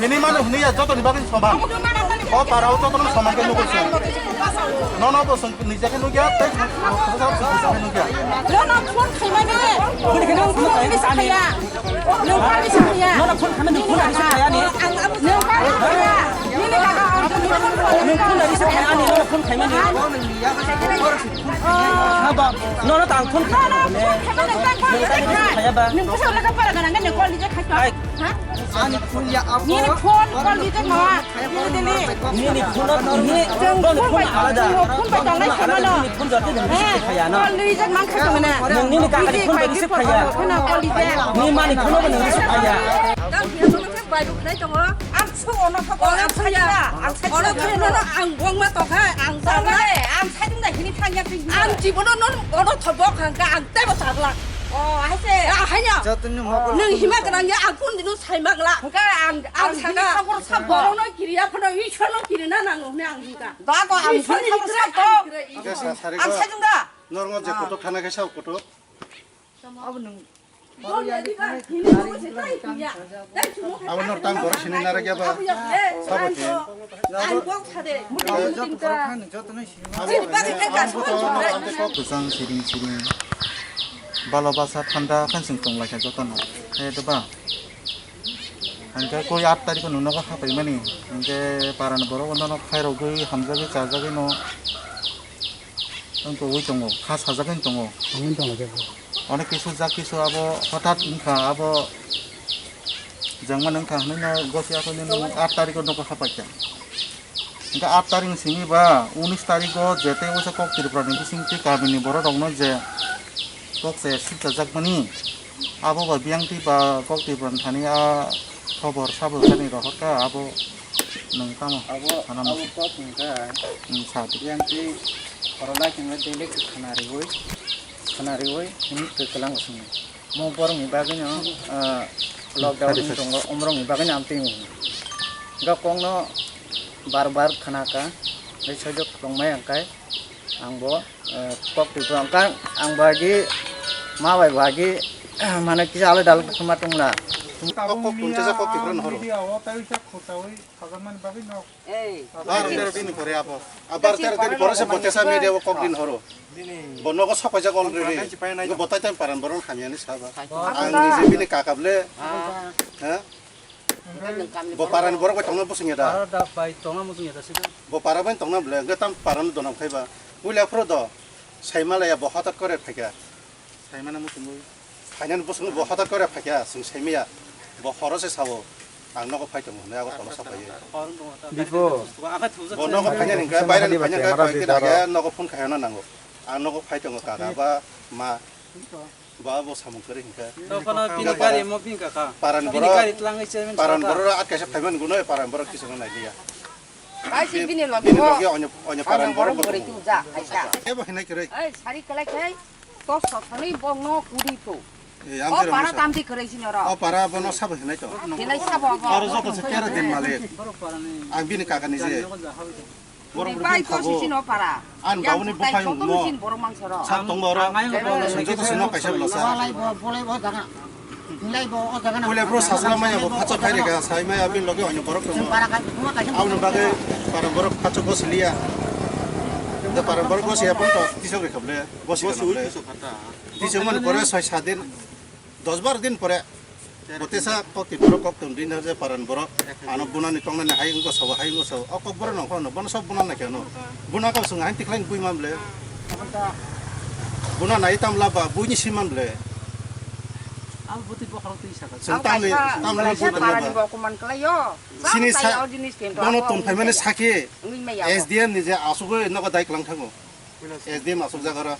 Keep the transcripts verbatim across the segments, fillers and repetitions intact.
Hini mano hini ya joto ni bagwi soman. O para o joto no soman ke nugwi se. No no bo song ni jake nugya, tai song ni jake nugya. No no phone khaimani. Phone khaimani. Nung kha risa khaya. Nono phone khaimani, phone risa khaya ni. Nung kha risa khaya. Nini kaka ang phone khaimani. Nung phone risa khaya ni, nono phone khaimani. Haba, nono tang phone khaimani. Nung kha risa khaya ba. Nung kha risa khaya ba. Nung kha risa khaya ba. Nung kha risa khaya ba. Ai. Ha? Ani phone ya apo. Nini phone call reject ma. Nini dili. Nini phone no, nini phone bai alada. Phone bai tongnai phone no. Nini phone jati nini receive khaya no. Call reject man kha tongna. Nini kaka ni phone bai receive khaya. Phone call reject. Ni mani phone bai receive khaya. Dang dia no khe bai ruk nai tongo. Ang su ono thok ang saya. Ang saya. Ono thok no ang bong ma tong kha ang sa. Ang sai dum da hini thang ya. Ang jibono no ono thok bok khang ka ang tei bo sa glak. Oh, hai se. Ah, hai no. Jatni mo. Nung hima gwnang ya ang kun dinu Saimagla. Hwnkhe ang, ang ang saka sakor sabo. Borokno kiriya phano Ishwarno kirina nango hwnwi ang hwnkha. Da ko ang Ishwarni sakor kiriya sabo. Ang kiriya Ishwar. Ang sajung da. Normo je kotok thana khe sao kotok. Abo nung. Abo nor tang borok sini nara kya ba? Sabo khe. Abo to nor tang kok kwchang siring siring. Balo basa thanda khan sing tong lai kha joto no. He to ba. Hingke koi aat tarikh no nogo hapai mani. Hingke parani borok no khairogwi hamjagwi chajagwi no. Tong tongwi tongo, kha sajagwi tongo. Tongwi tongo kebo. Onek kisu jak kisu abo hothat wngkha, abo jangmani wngkha hwnwi no gosi akhoi nini aat tarikh o nogo hapaikha. Hingke aat tarikh ni simi ba unis tarikh o jete uaisa kok Tripura ni bising twi kami ni borok rok no je kok se siksa jakmani abo ba biyang twi ba kok Tripura ni thani a khobor sabo thani rohorkha abo nwng tamo Abo sana abo musi. Kok wngkha Hmm, sa di. Biyang twi khorolai khe daily khe khana riwi khana riwi hwnwi khe kwlango swngo. Mo borokni bagwino, ah, lockdown Sari, wng sari. tongo, omorokni bagwino amtwi wng. Ga kokno bar bar khna ka, bai sojok tongmai ang kai, ang bo, eh, kok twi ang kang, ang bagi, ma bai bagi, mane kisa alai dalai khma tongla. Kok, kok puncha sa kok tikra na horo. Bar tero din pore abo. A bar tero din pore se botesa media o kok din horo. Bo nogo sapaijak already. Bo tai tai paran borok hamya ni saba. Ang ni je bini kaka ble. Ha? Bo paran borok bai tongna busung ya da. Aro da bai tongna musung ya da sida. Bo para bai tongna ble. Ge tam paran donam khaiba. Uila phro do. Saimala ya bo hatat kore phaika. Saimana muchungwi. Phainani bwswkno bo hotar kore phaikha, chwng saimaya. Bo horo se sao, ang nogo phai tongo hwnwi Agartala saphaiwi. Bipo. Bo nogo phainani hwnkhe, baireni phainani hwnkhe, koi khe dage nogo phone khaina nango. Ang nogo phai tongo kaka ba ma, ba bo samung kwrwi hwnkhe. Tophano bini gari mo bini kaka. Paran borok, paran borok at kaisa phaimani guno, paran borok kisano nailiya. Bai si bini logi, bini logi onyo, onyo paran borok borok. Ebo hinai kwrwi. Ei, sari kwlai khai. To sothani bongno kuri to. Eh, o para tamdi kwrwi sini oro. O para bono sabo hinai to. Hinai sabo bo. Oro joto se tero din malik. Ang bini kaka ni je. Borok bai to sisino para. An babuni bukhai mo. Sab tong boro. Sung joto sino kaisa bwlasa. Bolai bo, bolai bo daga. Hinai bo o jaga na. Pule bro sasla maya bo phacha khai rega, sai maya bin loge onyo borok tongo. Aboni bagwi para borok phacha gosiliya. Da para borok gosiya pon to tisok rekha ble. Gosi ui tisok khata. Tisok man pore soi sat din, dos bar din pore. Botesa kok ti borok kok ton din je paran borok. Ano bunani tongnani hai wngko sabo, hai wngko sabo. O kok borok nong kono, bono sob bunani keno. Buna kok sung hai tikhlain bui man ble. Buna nai tam laba, buini siman ble. Abo bwtwi bokhorok twi saka. Chwng tamni, tamni bui tong laba. Sini sa, bono tong phaimani saki S D M ni je asugwi nogo dai klang thango. S D M asuk jagara.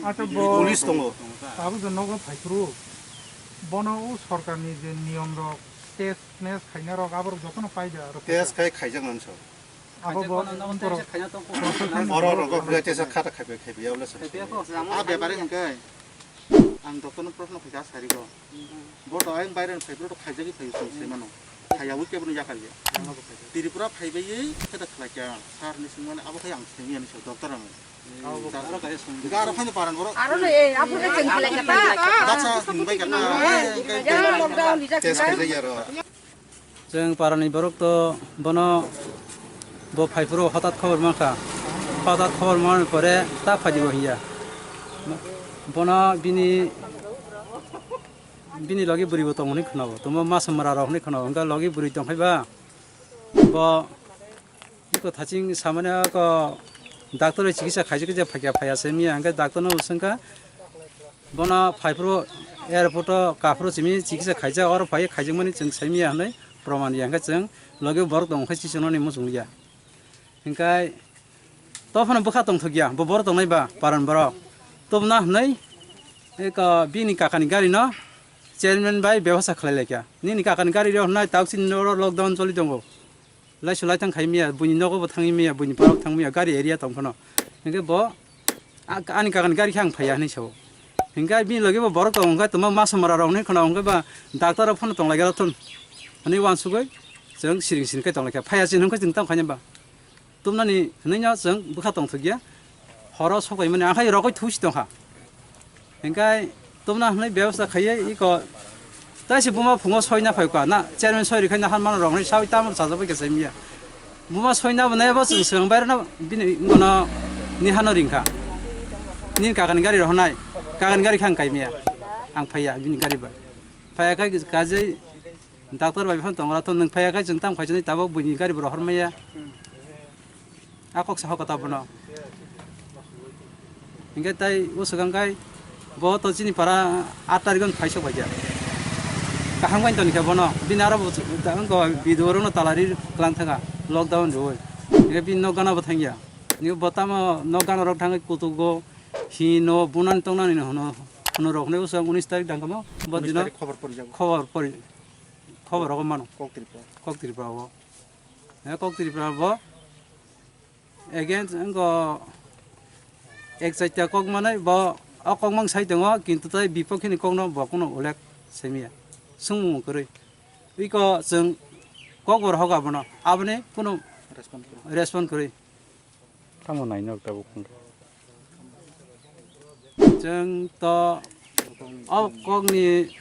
Acha bo police tongo. Abo je nogo phaiphuru. Bono o sorkarni je niyom rok, test mes khaina rok, abo rok jotono paida aro. Test khai khaijak nang so. Abo bo borok. Oro rogo bwlai tesa khata khaibai khaibai ya bwlai sa. A bepari hwnkhe ang doctor no proshno khaikha sarigo. Bo to ayang baire phai bro to khaijagwi phai song se mano. Khaiyawi kebo no yakar ya. Tripura phaibai khata khlaikha sir ni singmani abo khai ang simi ani so doctor ang. Doctor khai song. Ga aro phai paran bro. Aro no e aphuru cheng khlaikha ta. Daksa himbai kha ta. Test khaijak ya ro. Chwng parani borok to bono bo phaiphuru hotat khobor mankha. Hotat khobor manani pore ta phaidi bo hiya. Bono bini, bini logi bwrwi bo tong hwnwi khwnago. Tongma masa mara rok hwnwi khwnago. Hwnkhe logi bwrwi tong phaiba bo iko thaching samani ko doctor bai chikisa khaijak khe phaiya phaiya se miya hwnkhe doctor no swngkha. Bono phaiphuru airport o kaphuru simi chikisa khaijak, oro phai khaijakmani chwng saimiya hwnwi proman ya, hwnkhe chwng logi borok tong khai chisononi muchung liya. Hwnkhe tophano bwkha tongthokya, bo borok tongnai ba paran borok tubuna hwnwi eko bini kakani gari no chairman bai bebosta khlai laikha. Nini kakani gari rok hwnwi tauk chini oro lockdown choli tongo. Laisu laithang khai miya, buini nogo bo thangwi miya, buini borok thang miya, gari area tong phano. Hingke bo, a-, ani kakan gari khe ang phaiya hinui sao. Hingke bini loge bo borok tongo, hingke tongma masa mara rok hinui khna, hingke ba doctor rok phano tong lai garo thun. Hinui uansugui chwng siring siring khe tong lai kha. Phaiya chini hingke chwng tamo khaina ba. Tumnani hinui no chwng bwkha tong thok ya. Horo sok bai mani, ang khai rogoi thusi tong kha. Hingke Tobna hwnwi bebostha khaiwi iko taisi buma phungo soina phai kha na chairman soi rikhaina han mano rok hwnwi sawi tamo chajabai khe saimya. Buma soina bo naibo chwng swrang bairano bini ngono nihano ringkha. Nini kakani gari rohonai, kakani gari khang kaimya. Ang phaiya bini gari bai. Phaiya khai kajai doctor bai phano tongra to nwng phaiya khai chwng tam khaisani tabok buini gari bo rohormaya. A kok saha kota bono. Hingke tai o swkang kai bo to chini para aat tarikh on phaisok bai kha. Kaham bai toni kha bono. Bini aro bo ta-, wngko video rokno talari klang thanga lockdown roi. Hingke bini nok gana bo thangya. Ni bo tamo nok gana rok thangwi kutugo hino bunani tongnani no hwno, hwno rok hwnwi o swkang unis tarikh dangkamo bo unis dino tarikh khobor pori jago. Khobor pori, khobor rogo mano. Kok Tripura. Kok Tripura o. He Kok Tripura bo against wngko ek chaita kok manai bo o kok mang sai tongo, kintu tai bipokhe ni kok no bo kuno ulek semiya, swngmung kwrwi. Iko chwng kok bo rohok abono, aboni kuno respond kwrwi. Respond kwrwi. Tamo nainok tabuk hwnka. Chwng to o kokni,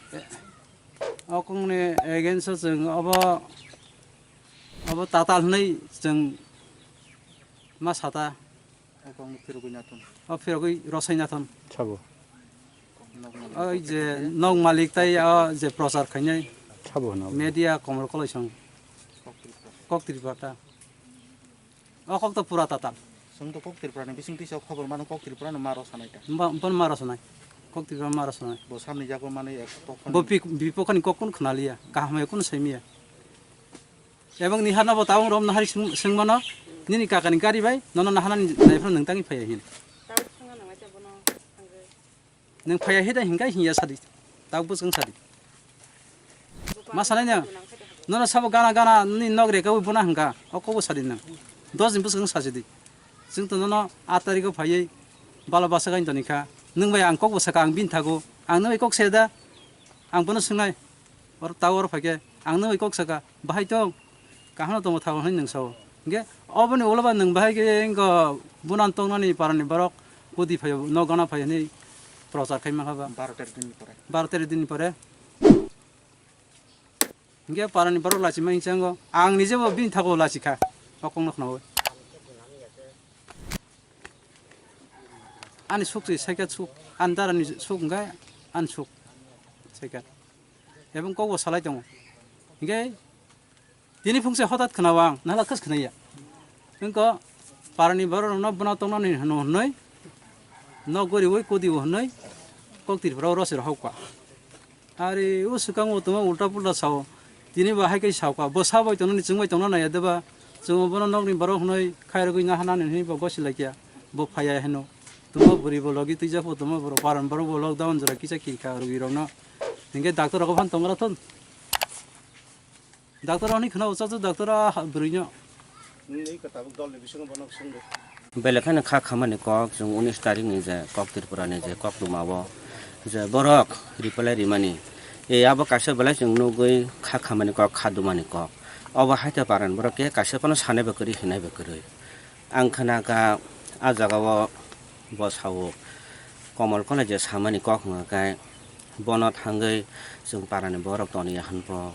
o kokni against o chwng obo, obo tatal hwnwi chwng ma sata. O kokno phirogwi nathon. O phirogwi rosai nathon. Sabo. Nok malik. Oi je nok malik tai o je prochar khainai. Sabo hwnna. Media Komol Koloisong. Kok Tripura. Kok Tripura ta. O kok to pura tatal. Chwng to Kok Tripura ni bising tisa khobor mano Kok Tripura no maro sanai ta. Bo, bo maro sanai. Kok Tripura maro sanai. Bo samni jago manwi ek pokho ni. Bo pi-, bipokho ni kok kun khna liya. Kaham hai kun sai miya. Ebong ni hana bo tabung rom na hari sung, sung mano. Nini kaka ni gari bai, nono na hana ni nai phano nung tangi phai hin. Nwng phaiya hi da hinkha hinya sadi. Tak bwswng sadi. Ma sanai nang. Nono sabo gana gana ni nok re kawi bona hwnka. O kobo sadi nang. Dos ni bwswng sadi. Chwng to nono aat tarikh o phaiwi bala basa gain toni kha. Nwng bai ang kok bwsaka ang bin thago. Ang nwng bai kok se da. Ang bono swngnai. Or ta or phaikhe ang nwng bai kok saka. Bahai tong. Kaham no tongo thago hwnwi nwng sao. Hingke oboni ulo ba nwng bahai khe wngkha bunan tongnani parani borok kudi phaio, nok gana phaio hwnwi prochar khai mankha ba. Baro tero din ni pore. Baro tero din ni pore. Hingke parani borok lachi ma hingse ango. Ang nije bo bini thago lachi kha. O kokno khnaui. Ani suk se saikha suk. Ani darani suk hingke ani suk. Saikha. Ebong kok bo salai tongo. Hingke tini phungse hotat khwnao ang, nahla khas khwnaya. Wngkha parani borok rokno bwna tongnani hwno hwnwi, nok goriwi kodiwo hwnwi, kok Tripura o rosirok hokha. Ari o swkango tongma ulta pulta sao, tini bo hai khe saokha, bo sabai tongnani chwngbai tongna naiya deba, chwngbo bono nokni borok hwnwi khairogwi nahanani hwnwi bo gosi laikya, bo phaiya hwno. Tongma bwrwi bo logi twijak bo tongma borok, parani borok bo lockdown jora kisa kirikha rogwi rokno, hinkhe doctor rok bo phano tongra thon. Doctor oni khna ucha tu doctor a bwrwi no. Nini kwtabuk dol ni bisingo bono swngdi. Belai kheno kha khamani kok, chwng unis tarik ni je kok Tripura ni je kok tuma o je borok reply rimani. E abo kaisa belai chwng nugwi kha khamani kok, kha dumani kok. Obo hai te paran borok ke kaisa phano sanai bo kwrwi, hinai bo kwrwi. Ang khna kha, ah jaga o bo sao, Komol Kolai je samani kok hwnga khe, bono thangwi chwng parani borok toniya hwnpho,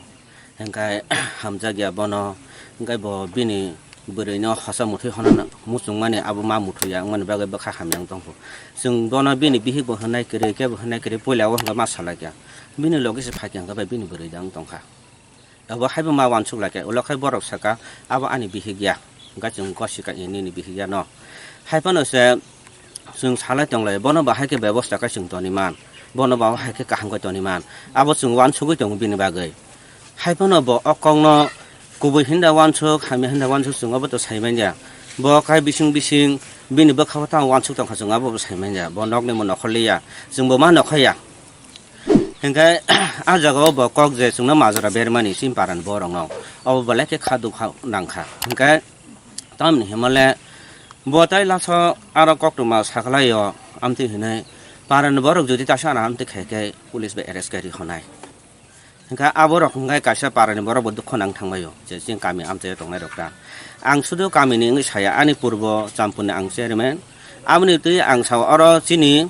hwnkhe hamjakya bono, hwnkhe bo bini bwrwino hosa muthwi hwnna muchungmani abo ma muthuya wngmani bagwi bwkha hamya wng tongkho. Chwng bono bini bihik bo hwnnai kwrwi, kebo hwnnai kwrwi, puila o hwnkhe ma salaikha, bini logi se phaikha hwnkhe bai bini bwrwi da wng tongkha. Abo haibo ma uansuk lai khe, ulo khai borok saka, "Abo ani bihik ya, hwnkhe chwng gosi ka, nini bihik ya no." Hai phano se chwng salai tong lai, bono bo hai khe bebosta khe chwng toni man, bono bo hai khe kaham khe toni man, abo chwng uansugwi tongo bini bagwi. Hai phano bo o kokno kubui hinda uansuk, hamya hinda uansuk, chwng abo to sai man ya. Bo khai bising bising bini bwkha o tamo uansuk tong kha, chwng abo bo sai man ya, bo nokni mo nokhor li ya, chwng bo ma nokha ya. Hinkhe ah jaga o bo kok je chwngno majra bermani chini parani borokno, obo belai khe kha dukha nangkha. Hinkhe tamni himale bo tai laso aro koktwma sakhlai o amtwi hinwi parani borok jodi ta sana amtwi khaikhe police bai arrest khe rihonai. Hinkhe aborok hinkhe kaisa parani borok bo dukho nang thangbai o je chini kami amchaio tongnai rok ta. Ang sudu kamini wngwi saya ani purbo Champurni ang chairman. Aboni twi ang sao oro chini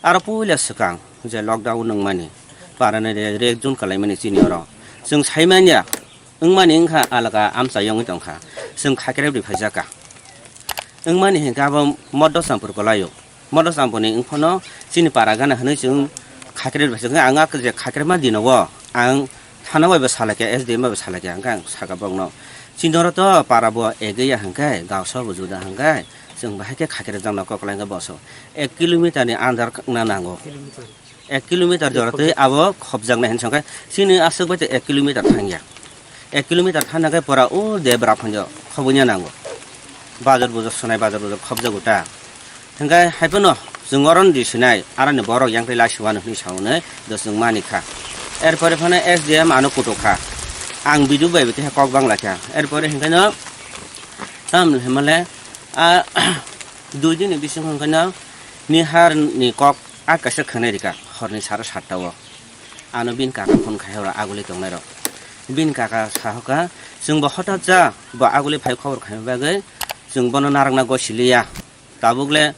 aro puila swkang Je lockdown wngmani, parani re-, red zone kalaimani chini oro. Chwng saimanya, wngmani wngkha alaka amchai wngwi tongkha. Chwng khakrep ri phaijaka. Wngmani hinkhe abo Moddo Champur kolaio. Moddo Champurni wngphano chini para gana hwnwi chwng khakrep ri phaijaka. Ang a je khakrepma dinogo ang thana bai bo salaikha, S D M bai bo salaikha, hwnkhe ang saka bokno. Chini oro to para bo egeya hwnkhe, gaosa bo juda hwnkhe, chwng bahai khe khakrep jakna koklai hwnkhe boso ek kilometer ni under wngna nango. Ek kilometer jora twi abo khopjaknai hinwi songkhe chini aswk bai tei ek kilometer thangya. Ek kilometer thangna khe pora o debra phonjo khobuina nango. Bazar bujak sonai bazar bujak khopjago ta. Hwnkhe hai phano chwng oro di sinai aroni borok yang tei lai siwano hinwi saunai do chwng mani kha. Erpore phano S D M ano kutuk kha. Ang video bai bo keha kok bang lai kha. Erpore hwnkhe no tam himale a dui din ni bisingo hwnkhe no nihar ni kok a kaisa khwnai rikha horni saro satta o. Ano bini kaka phone khai horo aguli tongnai rok. Bini kaka sahoka chwng bo hota cha bo aguli phai khobor khaima bagwi chwng bono narwkna gosiliya. Tabuk le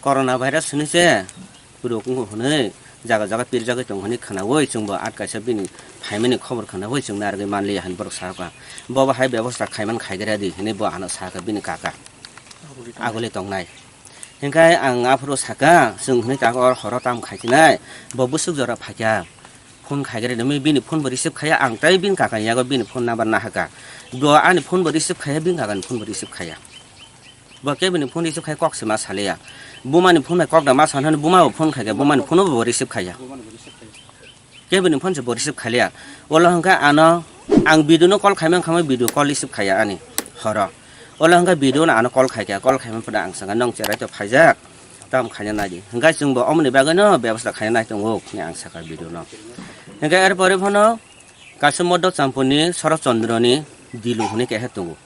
corona virus hwnwi se rok wngkha hwnwi jaga jaga pirjagwi tongo hwnwi khwnawi chwngbo at kaisa bini phaimani khobor khwnawi chwng narwgwi manliya hwnwi borok sakha. Bobo hai bebosta khaiman khaigra di hwnwi bo ano sakha bini kaka. Aguli tongnai. Hwnkhe ang aphuru saka chwng hwnwi tako horo tam khaichinai bo bwswk jora phaikha. Phone khaigra di bini phone bo receive khaiya ang tei bini kakani yago bini phone number nahaka. Bo ani phone bo receive khaiya bini kakani phone bo receive khaiya. Bo kebini phone receive khai kok se ma saliya. Bumani phone bai kok da ma sanani buma bo phone khai khe bumani phone bo receive khaiya. Kebini phone se bo receive khaliya. Olo hwnkhe ano ang video no call khaimang khamai video call receive khaiya ani horo. Olo hwnkhe video no ano call khaikha call khaimang phano ang sanga nong cherai to phaijak. Tam khaina nai di. Hwnkhe chwng bo omoni bagwi no bebosta khaina nai tongo ni ang saka video no. Hwnkhe er pore phano kaisa Moddo Champurni Shorot Chandroni Dilu hwnwi keha tongo.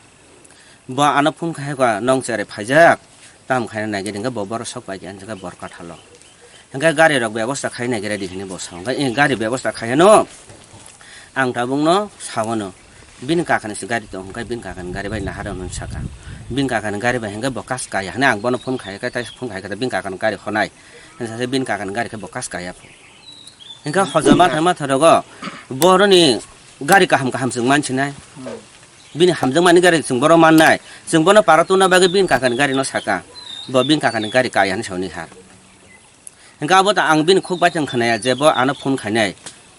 Bo ano phone khai kha, "Nong cherai phaijak, tam khaina nai gidi," hwnkhe bo borok sok pai khe, hwnkhe bor kathalo. Hwnkhe gari rok bebosta khai nai gidi hinwi bo sa, hwnkhe, "Eh, gari bebosta khai no." Ang tabuk no sao no. Bini kakani se gari tong, hwnkhe bini kakani gari bai nahar hwnwi saka. Bini kakani gari bai hwnkhe bo kas kaya hwnwi ang bono phone khai khe, tai phone khai khe bini kakani gari honai. Hwnkhe bini kakani gari khe bo kas kaya phu. Hwnkhe hoja matha matha rogo boroni gari kaham kaham chwng mansinai. Bini hamjakmani gari chwng bono mannai. Chwng bono para tonna bagwi bini kakani gari no saka. Bo bini kakani gari kaya hinwi sawi ha. Hwnkhe abo ta ang bini khuk bai thang khwnaya je bo ano phone khainai.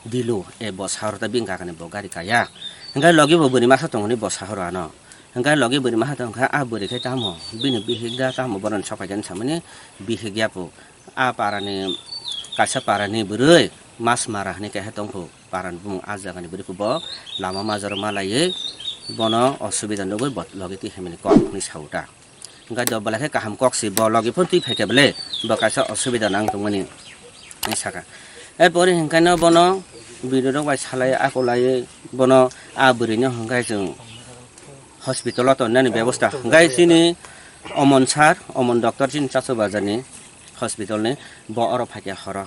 Dilu, e bo sahoro ta bini kakani bo gari kaya. Hwnkhe logi bo bwrwi masa tong hwnwi bo sahoro ano. Hwnkhe logi bwrwi masa tong kha a bwrwi khe tamo bini bihik da tamo bono sok pai khe hinwi samani bihik ya phu. A parani kaisa parani bwrwi mas mara hinwi keha tongkhu. Parani bumung a jagani bwrwi khe bo lama majaro malaiwi bono osubida nugwi bo logi twi himani kok hinwi sao ta. Hwnkhe do belai khe kaham kok se bo logi phano twi phai khe bele bo kaisa osubida nang tongmani hinwi saka. Erpore hwnkhe no bono video rok bai salai akolaiwi bono a bwrwi no hwnkhe chwng hospital o tonnani bebosta hwnkhe chini Omon sir, Omon doctor chini Chasu Bazar ni hospital ni bo oro phai khe horo.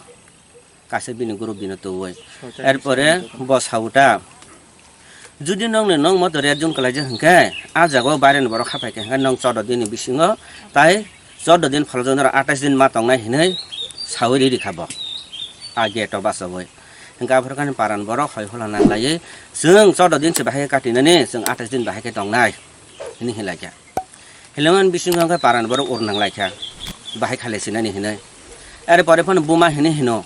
Kaisa bini group bini tubui. Erpore bo sauta. Judi nongni nong moto red zone kalaijak hwnkhe, a jaga o baireni borok haphai khe hwnkhe nong chordo dini bisingo tai chordo din phalajak norok atais din ma tongnai hinwi saui riri kha bo. A gate o bachogwi. Hwnkhe aphuru khe parani borok hoi hula nanglaiwi chwng chordo din se bahai khe katinani chwng atais din bahai khe tongnai hinwi hinlai kha. Hileman bisingo hwnkhe parani borok ur nang lai kha, bahai khalai sinani hinwi. Are pore phano buma hinwi hino,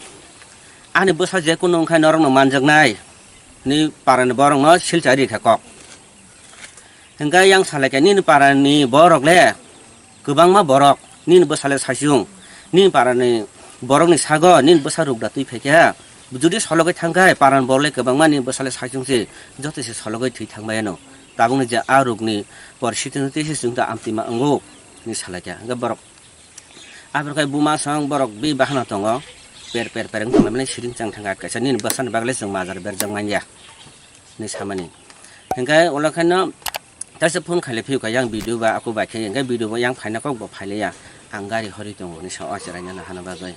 "Ani bwsa je kunu wngkha norokno manjaknai," hinwi parani borokno silchai ri kha kok. Hwnkhe yang salai kha, "Nini parani borok le kwbangma borok, nini bwsa le saichung, nini parani borokni sago nini bwsa rukda twi phai kha." Judi sologwi thangkhe, parani borok le kwbangma ni bwsale saichung se, joto se sologwi thwi thangbai ano. Tabukni je a rokni poristiti no twi se chwng ta amtwi ma wngo, hinwi salai kha. Hwnkhe borok, aphuru khe buma swng borok bi bahana tongo, per per per wng tonglaimani siring chang thangkha, kaisa nini bwsani bagwi le chwng majra berjak manya. Hinwi samani. Hwnkhe ulo khe no kaisa phone khailai phiyokha yang video ba aku bai khe, hwnkhe video bo yang phaina kok bo phailiya. Ang gari horwi tongo hinwi sa o chwraino nahana bagwi.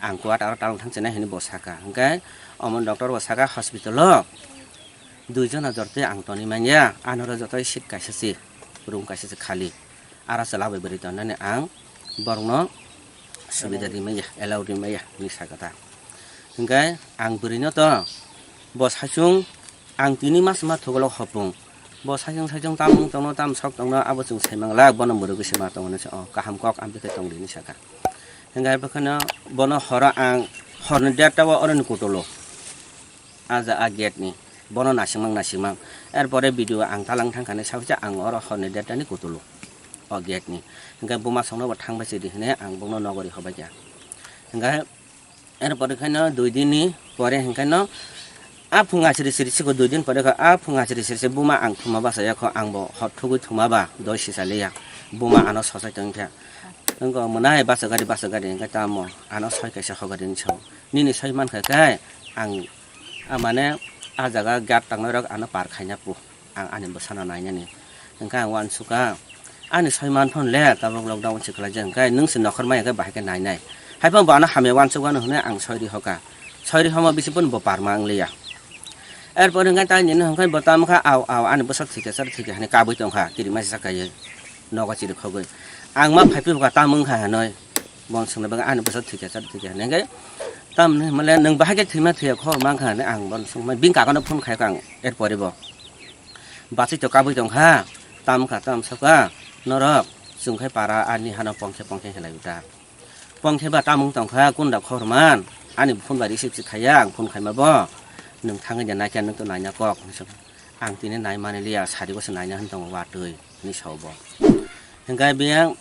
Ang kuat aro talong thang chinai hinwi bo saka. Hwnkhe omo doctor bo saka hospital o dui jona jortwi ang tonwi manya. Anoro jotoi seat kaisa se, room kaisa se khali. Aro chwla bai bwrwi tonnani ang borokno subida rimaya, allow rimaya hinwi sakha ta. Hingkhe ang bwrwino to bo saichung, ang tini mas ma thuklok hopung. Bo saichung saichung tamung tongno, tam sok tongno, abo chwng saimang lak, bono mwrwgwi se ma tongo hinwi sa, o kaham kok amtwi khe tong di hinwi sakha. Hingkhe abo kheno bono horo ang horni derta o oroni kutulo. A ja a gate ni. Bono naisingmang naisingmang. Erpore video ang talang thangkha hinwi sabaisa ang oro horni derta ni kutulo. O gate ni. Hingkhe buma songno bo thangbai se di hinwi ang bokno nogori hobaikha. Hingkhe erpore khaino dui din ni pore hingkhaino a phung asri sri siko dui din pore kho a phung asri sri se buma ang thuma basa yakho ang bo hot thugui thuma ba doi sisa liya. Buma ano sosai tongkha. Wngkha mwnai basa gari basa gari hingkhe tamo ano soi kaisa hogari ni sao. Nini soi mankha khe ang a mane a jaga gate tangnai rok ano par khaina pu. Ang ani bwsano nainani. Hingkhe ang uansukha, ani soi manphano le tabuk lockdown se khlaijak, hingkhe nwng se nokhor maya khe bahai khe nainai. Haiphano bo ano hamya uansukmano hwnwi ang soi ri hoka. Soi ri homa bisi phano bo parma wng liya. Erpor hingkhe tai nini hwnkhai bo tamo kha, "Au, au, ani bwsa thwikha, char thwikha," hwnwi kabui tongkha, kirima se sakaiwi, nogo chirikhogwi. Ang ma phaiphikha, tamo wngkha hinwi, bono swngna bagwi, "Ani bwsa thwikha, char thwikha," hwnwi hwnkhe, tamni hwnmale, "Nwng bahai khe thwima thwiya khor mankha," hinwi ang bono swngmani, bini kakano phone khaikha ang erpore bo. Bachai to kabui tongkha, tamkha, tamsokha, norok, chwng khe para ani hano pongkhe pongkhe hinlai uta. Pongkhe ba tamung tongkha, kunda khorman, ani phone bai receive se khaiya, ang phone khaima bo, nwng thangwi de naikha, nwng to naina kok, hinwi sa. Ang tini nai mani liya, sari bo se naina hwn tongo watwi, hinwi sao bo. Hingkhe biyang,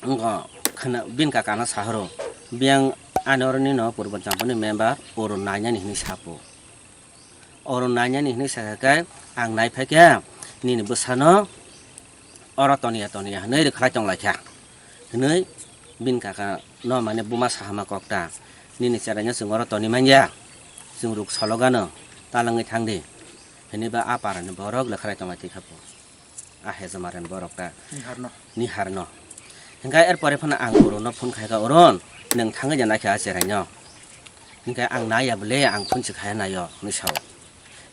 wngkha, khwna, bini kakano sahoro, biyang ani oro nino Purbanchal ni member, oro nainani hinwi sapo. Oro nainani hinwi sakha khe, ang nai phai khe nini bwsano oro toniya toniya hinwi rwkhlai tong lai kha hinwi bini kakano mane buma sahama kok ta, "Nini cheraino chwng oro toni manya, chwng ruk solo gano, talangwi thang di," hinwi ba a parani borok rwkhlai tong lai twi kha. A hejamaren borok ta. Niharno. Niharno. Hingkhe erpore phano ang Orunno phone khaikha, "Orun, nwng thangwi ja naikha a cheraino." Hingkhe ang naiya bwle, ang phone se khaiya naio, hinwi sao.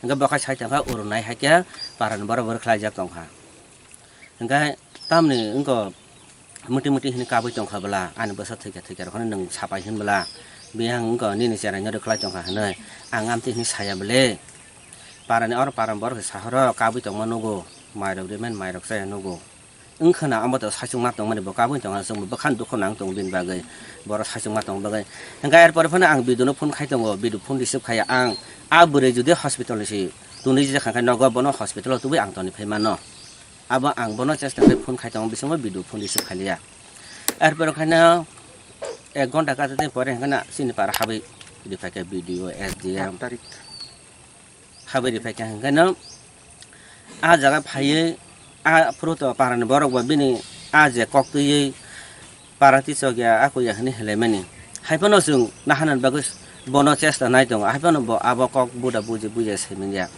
Hingkhe bo khe sai tongkha, Orun nai haikhe parani borok bo rwkhlaijak tongkha. Hingkhe tamni wngkha muti muti hinwi kabui tongkha bwla, ani bwsa thwikha thwikha rok hinwi nwng sapai hwn bwla, biyang wngkha nini cheraino rwkhlai tongkha hinwi. Ang amtwi hinwi saya bwle. Parani oro parani borok se sahoro kabui tongma nugo, mairok rimen mairok chaya nugo. Wngkhana amo to saichung ma tongmani bo kabui tongkha, chwngbo bwkhani dukho nang tongo bini bagwi, borok saichung ma tongma bagwi. Hingkhe erpore phano ang Bidu no phone khai tongo, Bidu phone receive khaiya ang, a bwrwi jodi hospital ni si tongwi jesa kha khe nogo bono hospital o tubui ang toni phai mano. Abo ang bono chesta khe phone khai tongo, bisingo Bidu phone receive khailiya. Erpore khaino ek ghonta kaisa tei pore hingkhana chini para habwi riphaikha B D O, S D M. Aat tarik. Habwi riphaikha hingkhano a jaga phaiwi a phuru to parani borok bo bini a je kok twiwi para tisok ya, ako ya hinwi hilaimani. Haiphano chwng naharnani bagwi bono chesta nai tongo, haiphano bo abo kok buda buji buja saimanliya.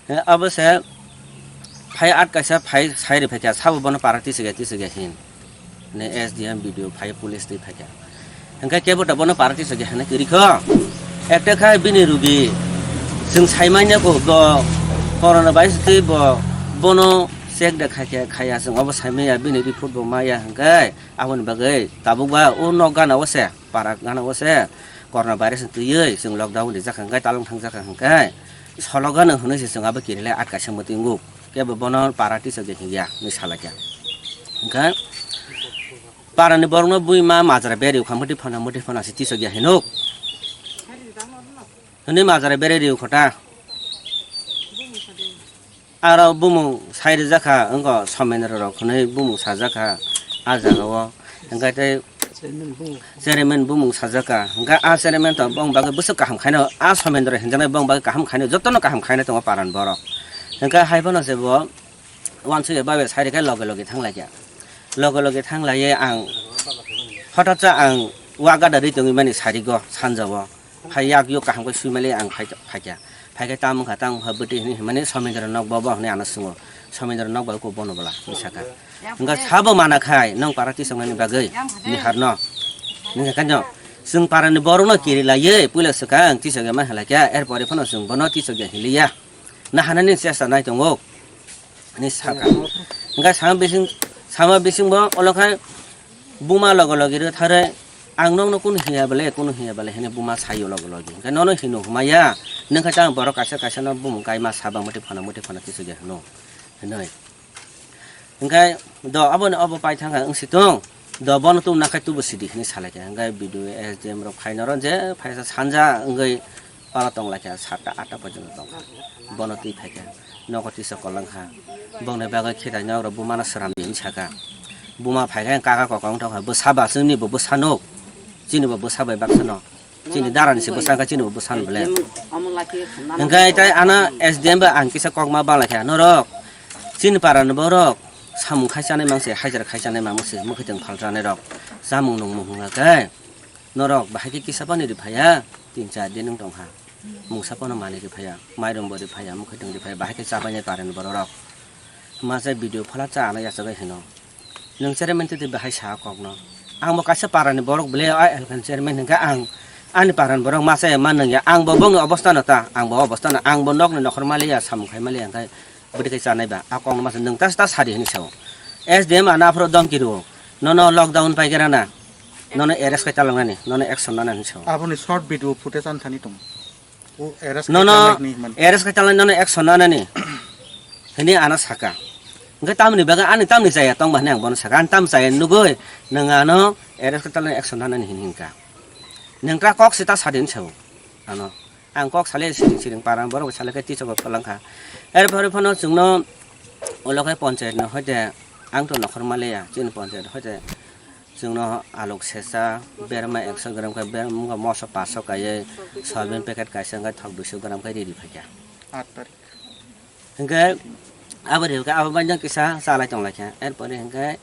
He, abo se phai at kaisa phai sai riphaikha, sabo bono para tisok ya, tisok ya hin. Ne S D M, B D O phai police twi phaikha. Hingkhe kebo to bono para tisok ya hinwi kwrwi kho. Ekta khai bini rugi chwng saimanya kho bo corona virus twi bo bono check da khaikha khaiya chwng obo saimanya bini report bo maya hingkhe aboni bagwi tabuk ba o nok gana o se. Para gana o se corona virus ni twiwi chwng lockdown rijak kha hwnkhe, talong thangjak kha hwnkhe, solo gana hwnwi se chwng abo kirilai at kaisa mwtwi wngkuk. Kebo bono para tisok ya hiya hinwi salaikha. Hwnkhe parani borokno bui ma majra beri ukha mwtwi phano mwtwi phano se tisok ya hinuk. Hwnwi majra beri ri ukha ta. Aro bumung sai rijak kha, wngkha Somendra rok hwnwi bumung sajak kha a jaga o. Hwnkhe tei chairman bumung sajak kha. Hwnkhe a chairman to bong bagwi bwswk kaham khaino, a Somendra hinjaknai bong bagwi kaham khaino, jotono kaham khaino tongo paran borok. Hwnkhe hai phano se bo uansukya babe sai rikhe loge loge thang laikha. Loge loge thang laiwi ang hothat sa ang wa gada ri tongwi mani sarigo sanja o. Phai yak yuk kaham khe swimali ang phai, phaikha. Phaikhe tamo wngkha, tamo wngkha bwtwi hinwi hinmani Somendra nok bo, bo hinwi ano swngo. Somendra nok bo kok bono bwla hinwi sakha. Wngkha sabo mana khai nwng para tisoknani bagwi niharno. Wngkha khe no chwng parani borokno kiri laiwi puila swkang tisok ya ma halakya, erpore phano chwng bono tisok ya hinliya. Naharnani chesta nai tongo. Hinwi sakha. Wngkha sama bising, sama bisingbo olo khai buma logo logi rwtharwi Ang nokno kunu hiya bale, kunu hiya bale hwnwi buma saio logi logi. Hwnkhe nono hino hwmaya, nwng khe chang borok kaisa kaisa no bumung kaima saba muti phano muti phano kisu de hwno. Hwnwi. Hwnkhe do aboni obo paithang kha wng si tong. Do bono tubuna khe tubu sidi hwnwi salai kha. Hwnkhe B D O S D M rok phai noro je phaisa sanja wngwi pala tong lai kha satta atta porjonto tong kha. Bono twi phai kha. Nogo tisa kolang kha. Bongni bagwi khitai nok rok bumano sram di hwnwi saka. Buma phai khe kaka kokong tong kha. Bwsa ba chwngni bo bwsa nuk. Chini bo bwsa bai baksa no. Chini darani se bwsa kha chini bo bwsa no bole. Hwnkhe tai ano S D M ba ang kisa kokma bala kha. Norok chini para ni borok samung khai chanai mang se, hajra khai chanai mang se, mwkhwtwng phalranai rok. Chamung nungmung hwnga khe norok bahai khe kisa pani ri phaiya, tin char din wng tong kha. Mungsa pono manwi ri phaiya, mairum bo ri phaiya, mwkhwtwng ri phaiya, bahai khe chabainai para ni borok rok. Masa video phala cha ano yachagwi hino. Nwng chairman twi twi bahai sa kokno. Ang bo kaisa para ni borok bwle o elkan chairman hwnkhe ang ani para ni borok masa ya ma nung ya. Ang bo bongni obostha no ta, ang bo obostha no, ang bo nokni nokhor maliya, samung khai maliya hwnkhe bwdwi khe chanai ba. A kokno masa nwng ta ta sadi hwnwi sao. S D M ano aphuru domki rwo. Nono lockdown pai khe rana. Nono arrest khai taloknani, nono action nanani sao. Aboni short video footage ani thani tongo. O arrest Nono khai talai hwnwi hwnmani. Arrest khai talai nono action nanani. Hwnwi ano saka. Hwnkhe tamni bagwi ani tamni chaya tongba hwnwi ang bono saka. Ani tam chaya nugwi nwng ano arrest khai talai action nanani hwnwi hwnkha. Nwng tra kok se ta sadin sao. Ano. Ang kok sale siring siring para borok sale khe tichok kolangkha. Erpore phano chwngno ulo khe panchayat no hoite ang to nokhor maliya chini panchayat hoite chwngno alok sesa berma ekso gram khe berma moso paso kaiye soyabin packet kaisa wngkha thok duiso gram khe riri phaikha. Aat tarik. Hwnkhe abo rihikhe abo bai jang kisa chalai tonglaikha. Erpore hwnkhe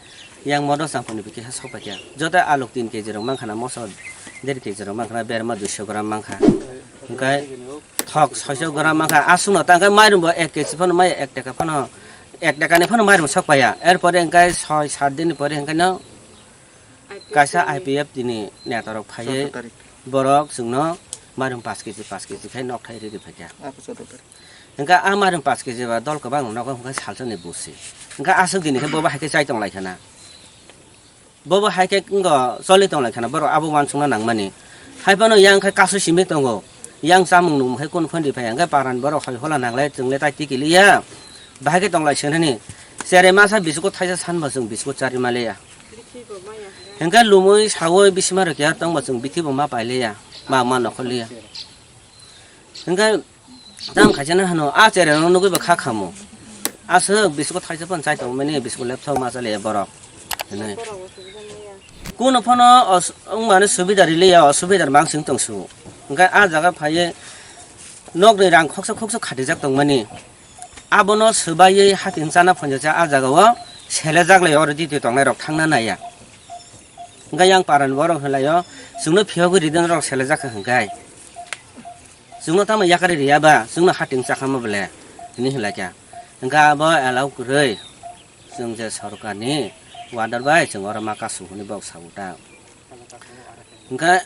yang modo champuni bo kisa sokpaikha. Joto alok tin keji rok mankha na moso der keji rok mankha na berma duiso gram mankha. Hwnkhe thok soiso gram mankha. Aswkno ta hwnkhe mairum bo ek keji phano maya ek taka phano ek taka ni phano mairum sokpaiya. Erpore hwnkhe soi sat din ni pore hwnkhe no kaisa I P F tini neta rok phaiwi borok chwngno mairum paanch keji paanch keji khai nok thai riri phaikha. Hwnkhe a mairum paanch keji ba dol kwbang nogo hwnkhe salsa ni busi. Hwnkhe aswk dini khe bobo hai khe chai tong lai khana. Bobo hai khe wngkha choli tong lai khana borok abo uansukna nangmani. Hai phano yang khe kasu simi tongo. Yang chamung nung khe kunu phani phai hwnkhe paran borok hoi hola nanglai chwngle tai tiki liya. Bahai khe tong lai swnani. Chere masa biskuit thaisa sanbo chwng biskuit chari maliya. Hwnkhe lumui saui bisima rok ya tongbo chwng bithi bo ma pailiya. Ma ma nokhorliya. Hwnkhe tamo khaisa no hano, a chere no nugui bo kha khamo. Aswk biskuit thaisa phano chai tongmani, biskuit lepthok ma chaliya borok. Hwnwi. Kuno phano os-, wngmani subida riliya, osubida mangsing tongsu. Hwnkhe a jaga phaiwi nokni rang khoksa khoksa khatijak tongmani. Abono swbaiwi hating chana phonjacha a jagao selejak lai oro twi twi tongnai rok thangna naiya. Hwnkhe yang parani borok hwnlaio, chwngno phiyogwi ridin rok selejak kha hwnkhe. Chwngno tamo yakari riya ba, chwngno hating chakha ma bole, hwnwi hwnlai kha. Hwnkhe abo allow kwrwi, chwng je sorkarni order bai chwng oro ma kasu hwnwi bok sago ta. Hwnkhe,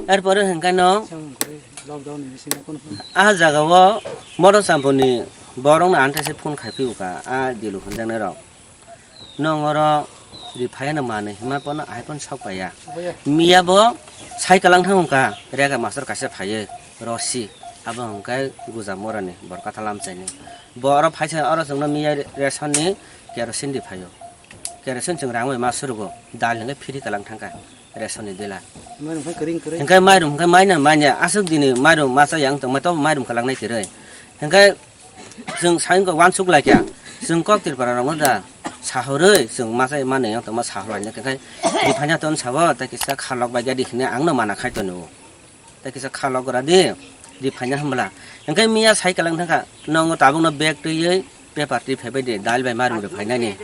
erpore hwnkhe no, ah jagao motor champoni borokno anthai se phone khai phiyokha, ah dilu hwnjaknai rok. Nwng oro ri phaiya no manwi hwnma bono ahai phano sok paiya. Miya bo cycle wng thang wngkha, rega master kaisa phaiwi rosi, abo hwnkhe Gujam Morani Borkatha Lamchaini. Bo oro phaisa oro chwngno miya ration ni kerosene ri phaio. Kerosene chwng rang bai ma surugo, dal hwnkhe free kalang thangkha ration ni dila. Hwnkhe mairum hwnkhe maina manya, aswk dini mairum masa yang tongma tobo mairum kalangnai kwrwi. Hwnkhe Chwng sai wngkha uansuk lai kha, chwng kok Tripura rokno da sahorwi chwng masa manwi wng tongma sahor laina khe khai ri phaina ton sabo tei kisa khalok bai gadi hwnwi ang no mana khai tongo. Tei kisa khalok gra di ri phaina hwnbwla. Hwnkhe miya cycle wng thangkha, nongo tabukno bag twiwi paper twi phaibai di dal bai marum ri phainani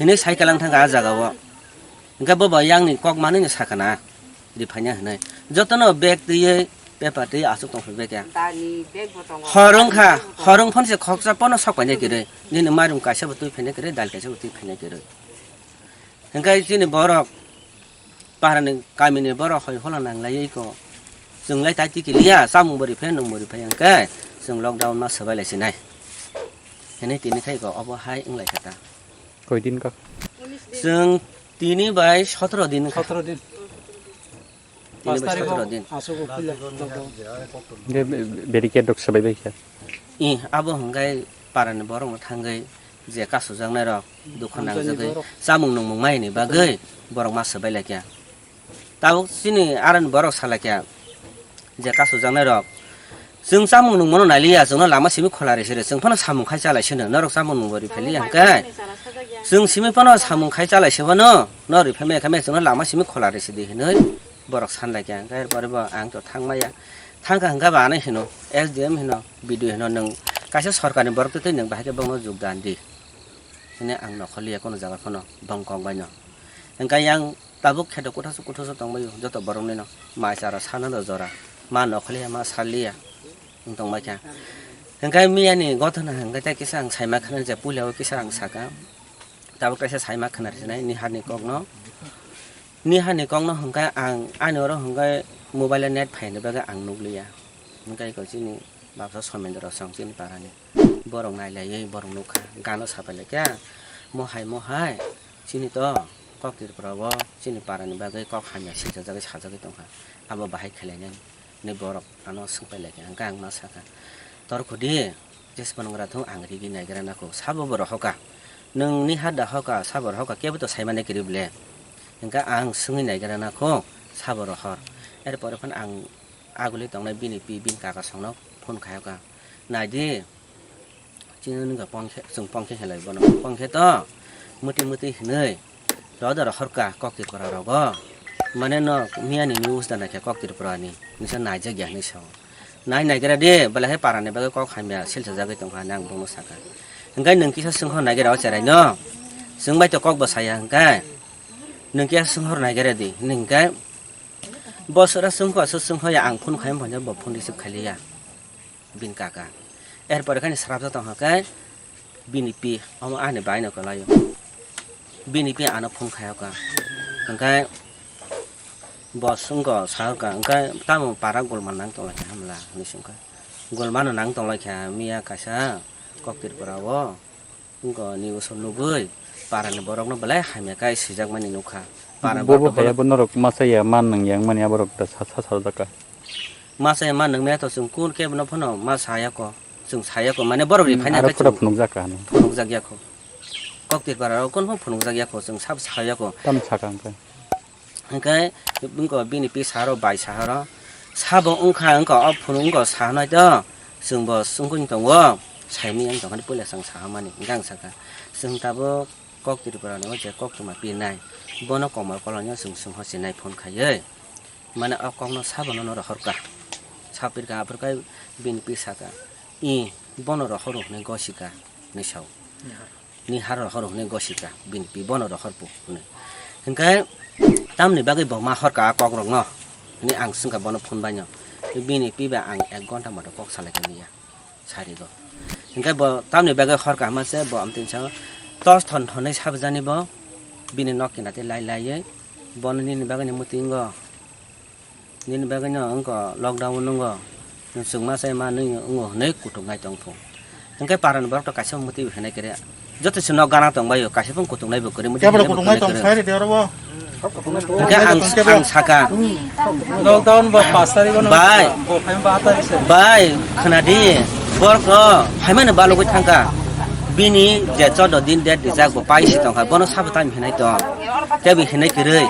hwnwi cycle wng thangkha ah jagao. Hwnkhe bo bo yangni kok manwi no sakha na, ri phaina hwnwi. Jotono bag twiwi, paper twiwi aswk tong phai bai kha. Dani bag bo tongo. Horong kha, horong phano se khoksa pono sok paina kwrwi. Nini mairum kaisa bo twi phaina kwrwi, dal kaisa bo twi phaina kwrwi. Hwnkhe chini borok, paharani kamini borok hoi hola nang laiwi ko. Chwng lai tai tiki liya, chamung bo ri phai, nwng bo ri phai hwnkhe, chwng lockdown ma swbai lai sinai. Hwnwi tini khai ko, obo hai wng lai kha ta. Koi din ka? Chwng Tini bai sotoro din kha. Sotoro din. Tini bai sotoro din. Aswk o puila lockdown. Hwnkhe be-, be-, barricade rok swbai bai kha. I, abo hwnkhe parani borokno thangwi je kasujaknairok dukha nangjagwi borok. Chamung nungmung maini bagwi borok ma swbai lai kha. Tabuk chini aroni borok salai kha je kasujaknairok. Chwng chamung nungmano nailiya, chwngno lama simi khola risi rw, chwng phano samung khai chalai sino, norok chamung nungbo ri pheliya hwnkhe. Chwng simi phano samung khai chalai sibano, no ri phemaya khamaya chwngno lama simi khola risi di hinwi borok sanlai kha. Hwnkhe er pore bo ang to thangmaya. Thangkha hwnkhe ba ano hino, S D M hino, B D O hino, nwng kaisa sorkarni borok twi twi nwng bahai khe bongno jogdan di. Hwnwi ang nokhorliya kono jaga phano bong kok baino. Hwnkhe yang tabuk kheto kuthasu kuthusu tongbaio joto boroknwino. Mai chara sana do jora. Ma nokhorliya, ma salliya. Wng tongbaikha. Hwnkhe miyani gothana hwnkhe tei kisa ang saima khna je puila o kisa ang saka. Tabuk kaisa saima khna rwsinai niharni kokno. Niharni kokno hwnkhe ang ani oro hwnkhe mobile o net phaini bagwi ang nukliya. Hwnkhe eko chini baksa Somendra song chini parani. Borok nailaiwi borok nukha, gano sapailai kha. Mohai mohai chini to kok Tripura o chini parani bagwi kok hamya siljajagwi sajagwi tongkha. Abo bahai khelainani borok ano swngpailai kha. Hwnkhe ang ma sakha, "Tor khudi, jesphano wngwra thung, ang rigi naigra nakho, sabo bo rohoka. Nwng niha da hoka, sabo rohoka, kebo to saimani kwrwi ble." Hwnkhe ang swngwi naigra nakho, sabo rohor. Er pore phano ang aguli tongnai bini pi, bini kaka songno phone khayoka. Naidi, chini nungkha pongkhe, chwng pongkhe hinlai bono. Pongkhe to, muti muti hinwi, roda rohorka kok Tripura rogo. Mane no miyani news da naikha kok Tripura ni, nisa naijak ya hinwi sao. Nai naigra di, belai hai parani bagwi kok hamya silsa jagwi tongkha hinwi ang bono saka. Hwnkhe nwng kisa swngkha naigra o cherai no. Swngbai to kok bo saya hwnkhe. Nwng kisa swngkhor naigra di, hinwi hwnkhe. Bo sora swngkha, so swngkha ya ang phone khai phone bo phone receive khailiya. Bini kaka. Er pore khe ni srapjak tongkha khe bini pi, omo ani bai no kwlaio. Bini pi ano phone khayoka. Hwnkhe bo swngkha sahoka, hwnkhe tamo para golma nang tonglaikha hamla hinwi swngkha. Golma no nang tonglaikha miya kaisa kok Tripura o. Wngkha ni usul nugwi parani borokno belai hamya khe swijak mani nukha. Parani bobo borok hai abo norok masa ya man nang yang mani aborok da sa sa sa jaka. Masa ya man nang maya to chwng kun kebo no phano ma saya ko, chwng saya ko, mane borok ri phaina aro khe phura chwng phunuk jaka hano. Phunuk jak ya ko. Kok Tripura rok kun phano phunuk jak ya ko, chwng sab saya ko. Tam saka hwnkhe. Hwnkhe wngkha bini pi saharo bai saharo sabo wngkha, wngkha o phunuk wngkha sahanai to chwngbo wngkha wng tongo saimani wng tongkha puila chwng sahamani hwnkhe ang sakha chwng tabuk kok Tripura ni o je koktwma pinai bono komor kolonio chwng chwng hosinai phone khaiwi mane o kokno sabono no rohorkha sapirkha aphurkhe bini pi sakha i bono rohoro hwnwi gosika hinwi sao. Ni har rohor hwnwi gosika bini pi bono rohor pu hwnwi. Hwnkhe tamni bagwi bo ma horka a kokrokno hwnwi ang swngkha bono phone baino. Bini pi bai ang ek ghonta moto kok salaikha liya sarigo. Hwnkhe bo tamni bagwi horka hama se bo amtwi sa tos thon thonwi sabjani bo bini nok kinati lai laiwi bono nini bagwini mutingo. Nini bagwino wngkha lockdown nungo, chwngma chai ma nwi wngo hwnwi kutuknai tongphuru. Hwnkhe parani borok to kaisa mwtwi hwnwi kre, joto se nok gana tongbaio, kaisa phung kutuknaibo kwrwi, mwtwi kebra hwnwi kutuknai kwrwi. Tong sai ridi oro bo. Hwnkhe ang, ang saka, lockdown bo pas tarikh no bai, bo phaima ba tarik se. Bai, khwnadi, borok no phaimani balugwi thangkha, bini je chordo din date rijak bo paisi tongkha, bono sabo time hwnwi tong, tebo hwnwi kwrwi.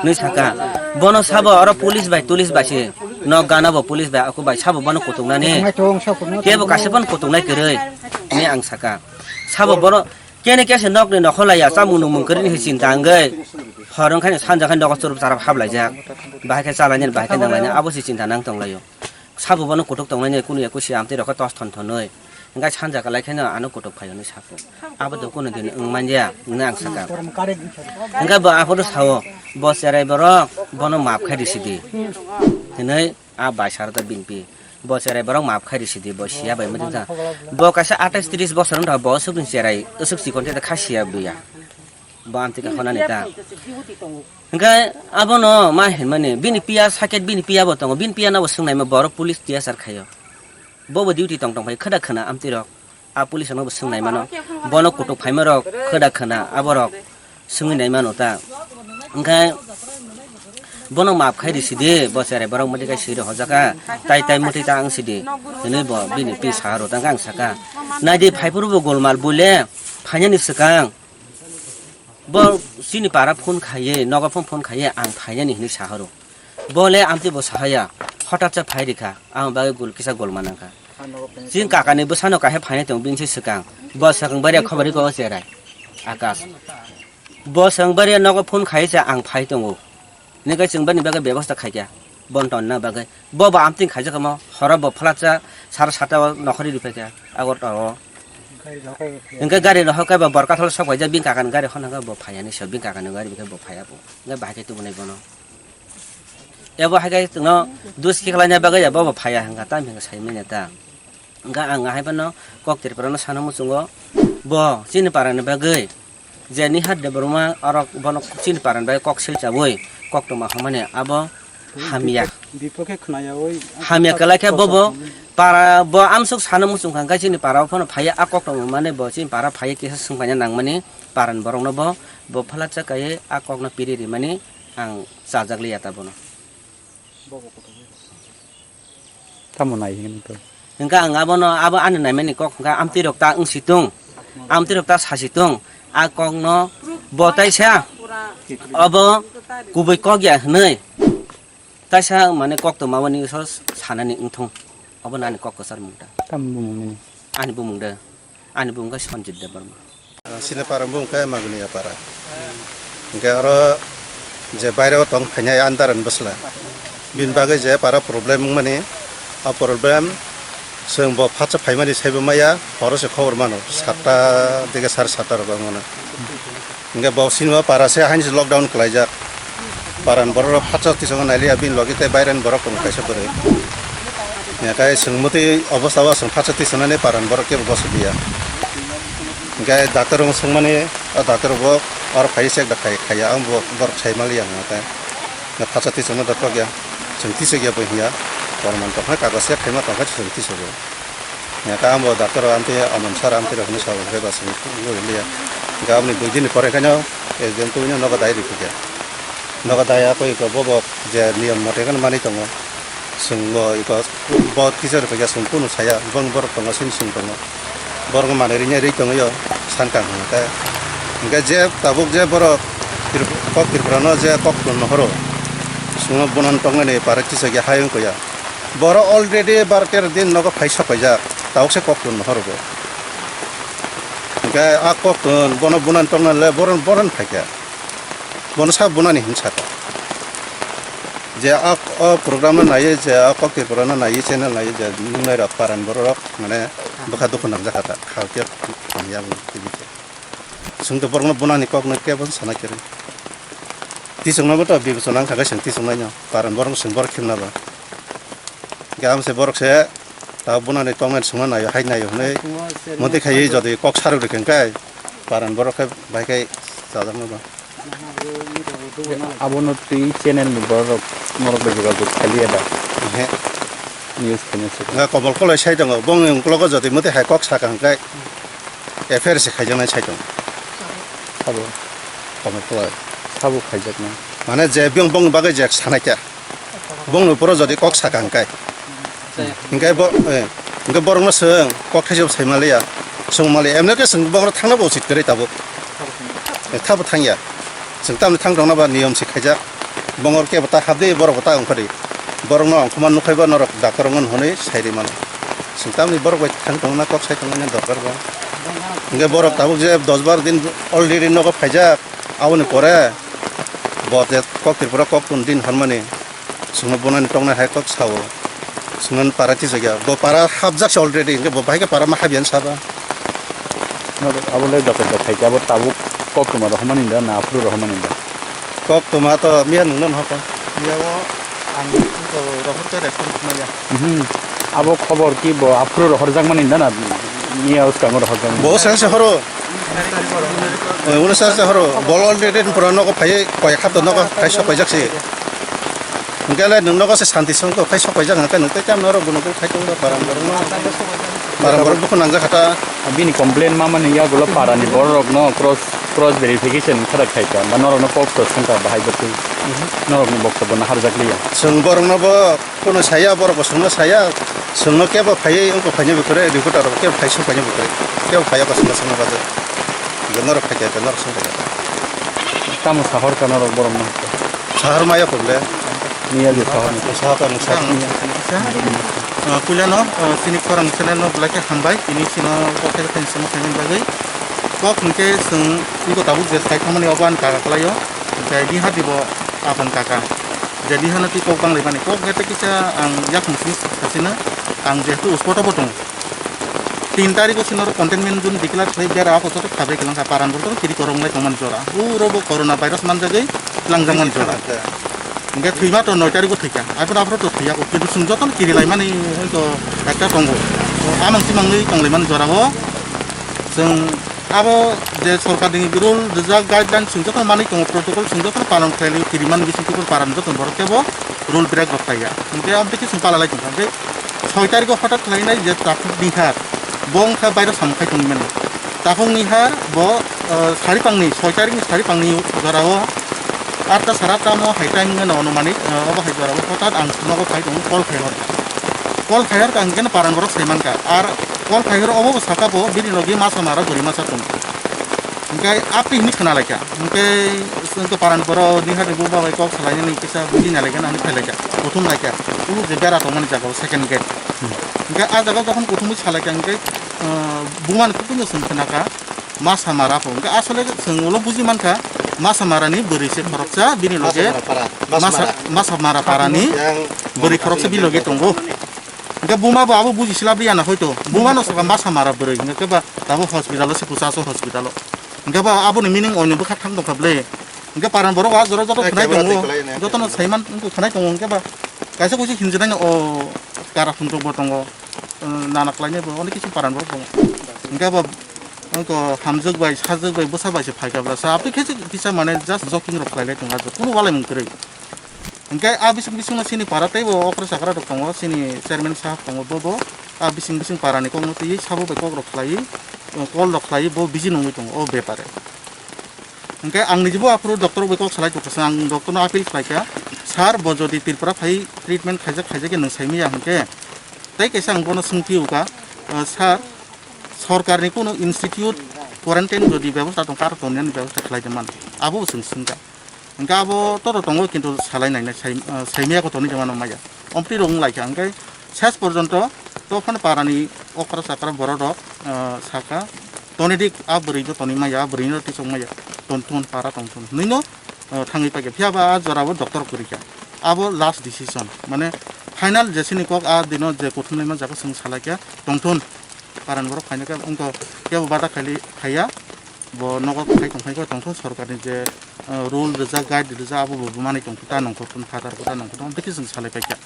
Nwi saka, bono sabo oro police bai, police bai se nok gana bo police bai, aku bai sabo bono kutuknani. Kutuknai tong, sabo kutuknai tong. Kebo kaisa bono kutuknai kwrwi, ni ang saka. Sabo bono kene kese nokni nokholaiya, chamung nungmung kwrwini se chinta wngwi. Hor wngkhaino sanja khai nogo churup charap hablaijak. Bahai khe chalainani, bahai khe nanglainani, abo se chinta nang tonglaio. Sabo bono kutuk tongnai kunu ya kusi amtwi rokhe tos thon thonwi. Hwnkhe sanja kwlai kheno ano kutuk phaio hinwi sakho. Abo do kunu din wng manya hinwi ang sakha. Hwnkhe bo aphuru sao, bo cherai borok bono maap khai risi di. Hinwi a bai saro ta bini pi. Bo cherai borok maap khai risi di, bo siya bai mani ta. Bo kaisa atais tris bosor wngkha, bo aswkni cherai, aswk chikon khe kha siya buya. Bo amtwi khe honani ta. Hwnkhe abono ma hinmani, bini piya sakhe bini piya bo tongo, bini piya no bo swngnai ma borok police tiyasar khaio. Bo bo duty tong tong phai khwda khwna amtwi rok. A police no bo swngnai mano. Bono kutuk phaima rok khwda khwna aborok. Swngwi nai mano ta. Hwnkhe bono maap khai risi di, bo cherai borok muti khai siri hojaka, tai tai muti ta ang sidi. Hwnwi bo bini pi saha rw ta hwnkhe ang saka. Nai di phai phuru bo golmal buile phainani swkang. Bo chini para phone khaiwi, nogo phone phone khaiwi ang phainani hwnwi saha rw. Bo le amtwi bo sahaya, hothat sa phai rikha, ang bagwi gul kisa golma nangkha. Chini kakani bwsano kahai phainai tongo bini se swkang. Bo swkang bari khobor rikha o cherai. Akash. Bo swkang bari nogo phone khai se ang phai tongo. Hwnwi khe chwng bini bagwi bebosta khaikha. Bon tonna bagwi. Bo bo amtwi khaijak omo. Horo bo phalatsa sara sata o nokhorwi riphaikha. Agartala o. Hwnkhe gari rohor khe bo Borkathal sok paijak bini kakani gari honna khe bo phaiya ni se bini kakani gari bo phaiya bo. Hwnkhe bahai khe tubunai bono. Ebo hai khe chwngno dus khiklaina bagwi abo bo phaiya hwnkha, tamo hwnkha saimanya ta. Hwnkha ang hai phano kok Tripura no sana muchungo, bo chini para ni bagwi je Nihat Debbarma orok bono chini para ni bagwi kok silchawi kok tongma hwnmani abo hamya. Bipokhe khnayawi hamya kwlai khe bobo para bo amsuk sana muchungkha hwnkhe chini para o phano phaiya a kok tongma mani bo chini para phaiya kisa swngpaina nangmani para ni borok no bo bo phalatsa kaiwi a kok no piri rimani. Ang chajak liya ta bono. Tamo nai hino to. Hingke ang abono, abo ani naimani kok hingke amtwi rok ta wngsi tung, amtwi rok ta sasi tung, a kok no bo taisa obo kubui kok ya hinui taisa mane kok tongma mani so sanani wngthung, obo nani kok kwchar mung ta. Tamo bumung nini? Ani bumung de, ani bumung khe Sanjit Debbarma. Sini para bung khe Magniya para. Hingke oro je baire o tong phainai andar ni bwsla. Bini bagwi je para problem wngmani, a problem chwng bo phatsa phaimani saibo maya, horo se khobor mano, satta dike sar satta rok wngmano. Hingke bo sini o para se haini se lockdown kwlaijak. Paran borok rok phatsa tisongo nailiya bini logi tei bairani borok tongo kaisa bwrwi. Hingke chwng mwtwi obostha o chwng phatsa tisonani paran borok kebo bosok liya. Hingke doctor rok swngmani, o doctor bo oro phai check da khai khaiya, ang bo borok sai maliya hwnka khe. Phatsa tisongno da kok ya, chwng tisok ya bo hiya, porman tong kha, kagoj ya khaima tong kha chwng tisogo. Hingke ang bo doctor rok amtwi, amon sar amtwi rok hinwi sabo hwnkhe ba chwng liya. Hingke aboni dui din ni pore khe no exam tubui no nogo dai rikha khe. Nogo dai ya koi ko bobo je niyom mote khe manwi tongo. Chwng bo iko bo teacher rok ya chwng kunu saya, bang borok tongo sini chwng tongo. Borok manwi rinai ri tongo yo sankang hwnka khe. Hingke je tabuk je borok Trip-, kok Tripura no je kok tun horo. Chwng bunan tongnani para teacher ya hayung ko ya. Borok already bar tero din nogo phai sok paijak, tabuk se kok tun horo bo. Hingke a kok tun bono bunan tongna le boron, boron phaikha. Bono sa bunani hin saka. Je a, o program no naiye, je a kok Tripura no naiye, channel naiye, je nungnai rok paran borok rok mane bwkha dukhu nangjak kha ta, kha khe hamya bo tv khe. Chwng to borokno bunani kokno kebo sana khe rw. Tisongno bo to bibechona wngkha khe chwng tisongnai no. Paran borok chwng borok khimna ba. Hingke amo se borok se ta bunani tongmani songna naio, hai naio hwnwi. Monti khaiwi jodi kok sarok rikha hwnkhe paran borok khe bai khe chajakno ba. Abono twi channel ni borok norok bai jogajog khaliya da. Ehe. News khaina se. Nga kobol kolai sai tongo, bongni uklogo jodi muti hai kok saka hwnkhe F I R se khaijaknai sai tongo. Sabo. Kobol kolai. Sabo khaijaknai. Mane je biyong bongni bagwi je sanai kha. Bongni poro jodi kok saka hwnkhe. Hwnkhe bo, eh, hwnkhe borokno swng, kok thaisa bo sai maliya. Swng maliya. Emne khe swng bokhorok thangna bo usit kwrwi tabuk. Eh, thabo thangya. Chwng tamni thang tongna ba niyom se khaijak. Bongor kebo ta habdi, borok bo ta ongkhordi. Borokno ongkhorma nukhaiba norok doctor wngo hwnwi sai ri mano. Chwng tamni borok bai thang tongna kok sai tongna dorkar ba. Hwnkhe borok tabuk je dos bar din already nogo phaijak. Aboni pore bo je kok Tripura kok tun din hwnmani. Chwngno bunani tongna hai kok sao. Chwngno para tisok ya. Bo para hapjak se already. Hwnkhe bo bahai khe para ma hapya saba. Abo le joto joto khaikhe abo tabuk koktwma rohormani da na aphuru rohormani da? Koktwma to miya nwngno nohor ko. Miya o ang to rohor khe record maya. Mhm. Abo khobor ki bo aphuru rohorjakmani da na miya uskango rohorjakmani? Bo se se horo. Eh, uno se se horo. Bol already pura nogo phai koi hap to nogo phai sok paijak se. Hwnkhe le nwng nogo se santi song to phai sok paijak hwnkhe nwng tei tam norok buno khai tong ba param borok no. Param borok dukhu nangjak kha ta. Bini complain ma mani yagulo parani borok no cross Cross verification kharak khai ka, ba norok no kok to sung ka bahai bo twi. Norok ni bokto bo no harjak liya. Chwng borok no bo kono saya, borok bo chwng no saya, chwng no kebo phaiwi wngko phaini bo kwrwi, reporter rok kebo phai sung phaini bo kwrwi, kebo phai o chwng no sung no bagwi. Norok khai kha, norok sung kha. Tamo sahor ka norok borok no? Sahor maya kok le. Niya je sahor ni. Sahor ka nuksa. Ah, puila no, ah, chini khorang channel no belai khe hambai, tini chino kok khe khe sung khaini bagwi. Kok hwnkhe chwng iko tabuk je sai thangmani obo ani kaka kwlaio. Hwnkhe diha dibo aboni kaka. Je diha no twi kok bang laimani. Kok hwnkhe tei kisa ang yakung sini sasino. Ang jehetu spot o bo tongo. Tin tarikh o sino containment zone declare khlai bera ako joto khabe kwlang kha paran borok kiri korong lai tongmani jora. Uro bo corona virus manjagwi langjakmani jora. Hwnkhe thwima to noi tarikh o thwikha. Aphuru aphuru to thwiya ko. Kintu chwng jotono kiri laimani to ekta tongo. Amang simangwi tong laimani jora o. Chwng abo je sorkar ni rule rijak guideline chwng jotono manwi tongo, protocol chwng jotono palon khlai lai kirimani bisingtwi paran joto borok kebo rule break rok khlaiya. Hwnkhe amtwi khe chwng pala lai tongkha. Hwnkhe soi tarikh o hotat khlainai je takhuk ni har, bo wngkha bairo samung khai tongmani. Takhuk ni har bo, eh, sari pangni, soi tarikh ni sari pangni jora o atta sara tamo hai time wngkha no onumanik, eh, obo hai jora o hotat ang nogo phai tongo, call khai horkha. Call khai horkha hwnkhe no paran borok sai mankha. Ar call khai horo obo bo saka bo bini logi masa mara gori masa tongo. Hwnkhe aphi hwnwi khna laikha. Hwnkhe, hwnkhe paran borok ni hati buba bai kok salainani kisa buji nai laikha, nani phai laikha. Kuthum laikha. Ulu je bera tongmani jaga o second gate. Hwnkhe a jaga o jokhon kuthumwi salaikha hwnkhe, ah, bumani kuthumno chwng khnakha, masa mara pho. Hwnkhe asole chwng ulo buji mankha, masa marani bwrwi se khoroksa bini loge Masa mara para. Masa masa, mara. Masa mara parani Yang bwrwi khoroksa bini loge tongo. Hwnkhe buma bo abo buji sila biyana hoito. Buma no saka masa mara bwrwi. Hwnkhe ba abo hospital o se Kuchaso hospital o. Hwnkhe ba aboni meaning oino bwkha thang tongkha ble. Hwnkhe paran borok o ah jora joto Eh, khwnai camera tongo. Twi kwlai nai. Jotono saiman wngkha khwnai tongo. Hwnkhe ba kaisa kuchi hinjinai no o kara phuntok bo tongo. Nana kwlainai bo onek kisu paran borok tongo. Hwnkhe ba wngkha hamjwk bai, sajwk bai, bwsa bai se phaikha bwsa. Aboni khe kisa mane just joking rok khlailai tongo. Kunu walai mung kwrwi. Hwnkhe a bising bisingno chini para teibo okra chakra rok tongo, chini chairman sahab tongo, bobo a bising bising parani kokno twiwi sabo bai kokrok khlaiwi, call rok khlaiwi bo busy nungwi tongo o bepare. Hwnkhe ang nijibo aphuru doctor bai kok salai tongkha, ang doctor no appeal khlaikha, "Sir, bo jodi Tripura phai treatment khaijak, khaijak khe nwng saimanya hwnkhe tei kaisa ang bono swngphi uka, sir, sorkarni kunu institute quarantine jodi bebosta tongkha, aro tongnani bebosta khlai de man?" Abo bo chwng swngkha. Hwnkhe abo toro tongo, kintu salai nainai, sai, ah, saimaya ko tonwi jemano maya. Omtwi rok wng laikha, hwnkhe ses porjonto tophano parani okra chakra borok rok, ah, sakha, "Tonidik a bwrwi no tonwi maya, a bwrwi no tisok maya, tongthun, para tongthun," hwnwi no, ah, thangwi paikha. Phiya ba a jora o doctor kwrwi kha. Abo last decision, mane final jesini kok a dino je kuthumnaima jaga chwng salaikha, tongthun, parani borok phainai khe wngkha, kebo bada khaili khaiya. Bo nogo phai tong phai khe tongthun, sorkarni je, eh, rule rijak, guide rijak, abo bo manwi tongthun, ta nongkhorthun, phatar bo ta nongkhorthun, amtwi khe chwng salai paikha.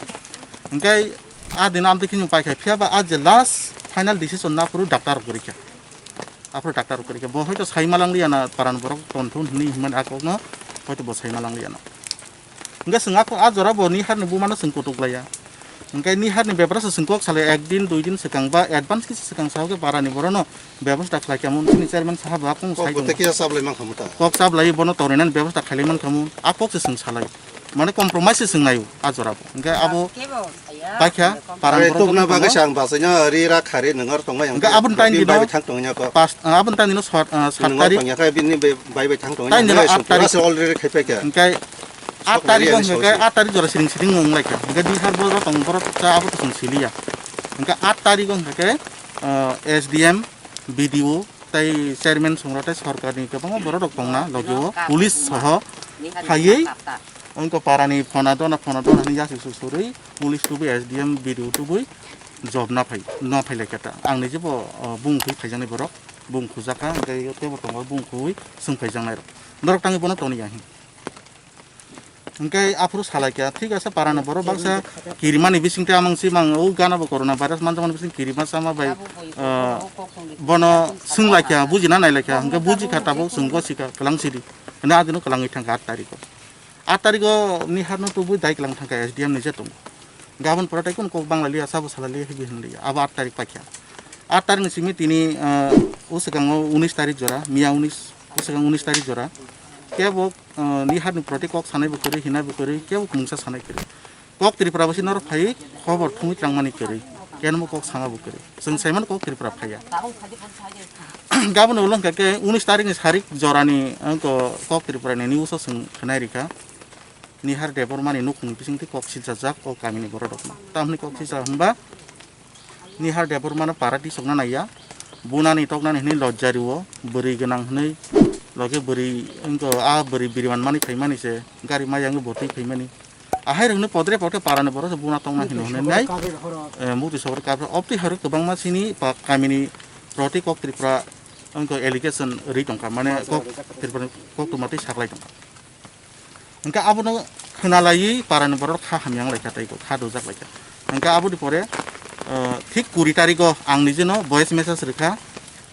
Hwnkhe a dino amtwi khe chwng paikha, phiya ba a je last final decision no aphuru doctor rok kwrwi kha. Aphuru doctor rok kwrwi kha. Bo hoito sai malang liya na paran borok tongthun hwnwi hwnmani a kokno hoito bo sai malang liya no. Hwnkhe chwng a, a jora bo nihar ni buma no chwng kutuk laiya. Hwnkhe nihar ni bebra se chwng kok salai ek din, dui din swkang ba advance kisa swkang sa khe para ni borok no bebosta khlai kha mun chini chairman sahab bo a kung Kok sai bo tei tongo. Kisa chablai mankha mo ta. Kok chablai bono tongnai nani bebosta khailai mankha mun. A kok se chwng salai. Mane compromise se chwng naio a jora bo. Hwnkhe abo paikha para ni Are borok tokna bagwi jotono. Chang bachaino ri ra khari nwngar tongmai Hwnkhe aboni time bini dino bai thang tongya ko. Pas, ah, aboni time dino sat, ah, sat Nwngar tarik. Tongya khe bini bai bai thang tongya. Time dino Nwngar aat tarik. Already khai paikha. Hwnkhe aat Sok tarik nai o ani hwnkhe sok khe si. Aat tarik jora siring siring wng lai kha. Hwnkhe Dihar borok tong borok cha abo to chwng siliya. Hwnkhe aat tarik o hwnkhe khe, ah, S D M, B D O, tei chairman songra tei sorkarni kwbangma borok rok tongna logi o police soho phaiwi wngkha parani phona dona phona dona hwnwi yasi su surwi police tubui S D M, B D O tubui job na phai, na phai lai kha ta. Ang ni jebo, ah, bung khui phaijaknai borok, bung khujak kha, hwnkhe teibo tongo bung khui swng phaijaknai rok. Norok tangwi bono toniya hin. Hwnkhe aphuru salai kha, thik ase, parano borok baksa kirimani bisingtwi amang si mang, o gana bo corona virus manjakmani bising kirima sama bai, ah, bono swng lai kha, bujina nai lai kha, hwnkhe buji kha tabuk chwng gosika kwlang sidi. Hwnwi adino kwlangwi thang kha aat tarikh o. Aat tarikh o Niharno tubui dai kwlang thang kha S D M ni je tongo. Gabon pore tei kunu kok bangla liya, sabo sala liya, hibi hwn liya. Abo aat tarikh paikha. Aat tarikh ni simi tini, ah, o swkango unis tarikh jora, miya unis, Bwswk ang unis tarik jora. Kebo, uh, ni hani proti kok sanai bo kwrwi, hinai bo kwrwi, kebo mungsa sanai kwrwi. Kok Tripura basi norok phai khobor thumwi twlangmani kwrwi. Keno bo kok sama bo kwrwi. Chwng saimano Kok Tripura phaiya. Gabon ulo hwnkha khe unis tarik ni sarik jorani angko Kok Tripura ni news o chwng khwnai rikha. Nihar Debbarma ni nukhung bisingtwi kok siljajak o kamini borok rokno. Tamni kok sijak hwnba Nihar Debbarma no para tisokna naiya. Bunani toknani hwnwi lojja rio, bwrwi gwnang hwnwi, loge bwrwi wngkha, a bwrwi biriman mani phaimani se, gari maya wngwi botwi phaimani. Ahai rokno podre podre parani borok se buna tongna hino hwnwi nai, eh, mukti sogor kabra opti harok kwbangma sini pa kamini proti Kok Tripura wngkha allegation ri tongkha, mane Kok Tripura Kok Tripura twi saklai tongkha. Hingke abono khwnalaiwi parani borok kha hamyang laikha tei kha dojak laikha. Hingke aboni pore, ah, thik kuri tarigo ang nijeno voice message rikha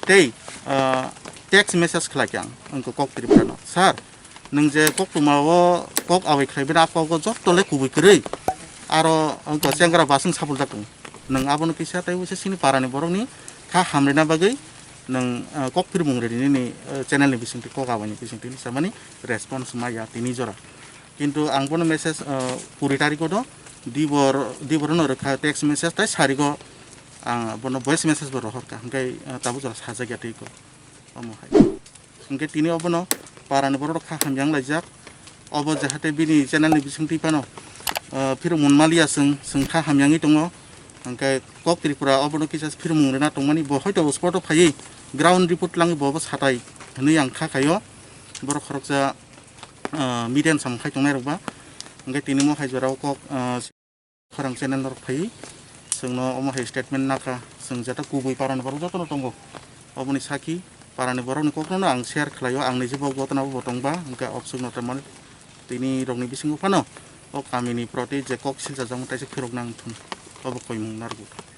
tei, ah, text message khlaikha ang wngkha Kok Tripura no. Sir, nwng je koktwma o kok awi khlai bini a kogo jotto le kubui kwrwi. Aro wngkha chengra baswng sapuljak tongo. Nwng abono kisa tei uaisa chini parani borokni kha hamrina bagwi nwng, ah, kok phirmung rwdi nini, ah, channel ni bisingtwi kok awi ni bisingtwi hinwi samani response maya tini jora. Kintu ang bono message, ah, kuri tariko do dibor, dibor no rwkha text message tei sariko ang bono voice message bo rohorkha. Hingke, ah, tabuk jora sajak ya tei ko. Omo hai. Hingke tini obono parani borok kha hamyang laijak. Obo jahate bini channel ni bisingtwi phano, ah, phirok mun maliya chwng, chwng kha hamyangwi tongo. Hingke Kok Tripura obono kisa phirmung rwna tongmani, bo hoito spot o phaiwi ground report langwi bo, bo satai hwnwi ang kha khaio. Borok khoroksa, ah, media ni samung khai tongnai rok ba. Hingke tini mo hai jora o kok, ah, Khorang channel norok phai, chwngno omo hai statement nakha, chwng jeta kubui parani borok jotono tongo. Oboni sakhi parani borokni kokno ang share khlaio, ang niji bo gotona bo tongba, hingke opsuk no tamani tini rokni bisingo phano o kamini proti je kok silchajak taisa phirok nang thun, obo koimung narwk.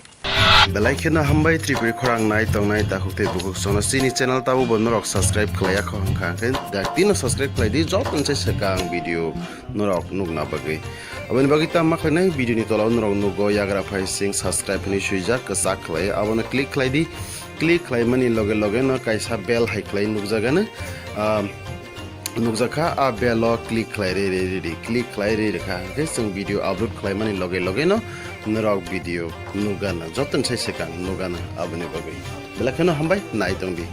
Belai kheno hambai Tripuri khorang nai tongnai takhuk tei bukhuk sono chini channel tabo bo norok subscribe khlaiya kho hwnkha, hwnkhe dak tino subscribe khlai di, joto se swkang video norok nukna bagwi. Aboni bagwi tamo khlainai video ni tola o norok nugo yagra phai sing subscribe hinwi swijak kwchak khlai, abono click khlai di. Click khlaimani loge loge no kaisa bell hai khlai nukjagano, ah, nukjakha, a bell o click khlai re re re di, click khlai re re kha, hwnkhe chwng video upload khlaimani loge loge no norok video nukgana, joto ni sai swkang nukgana. Aboni bagwi belai kheno hambai, nai tong di.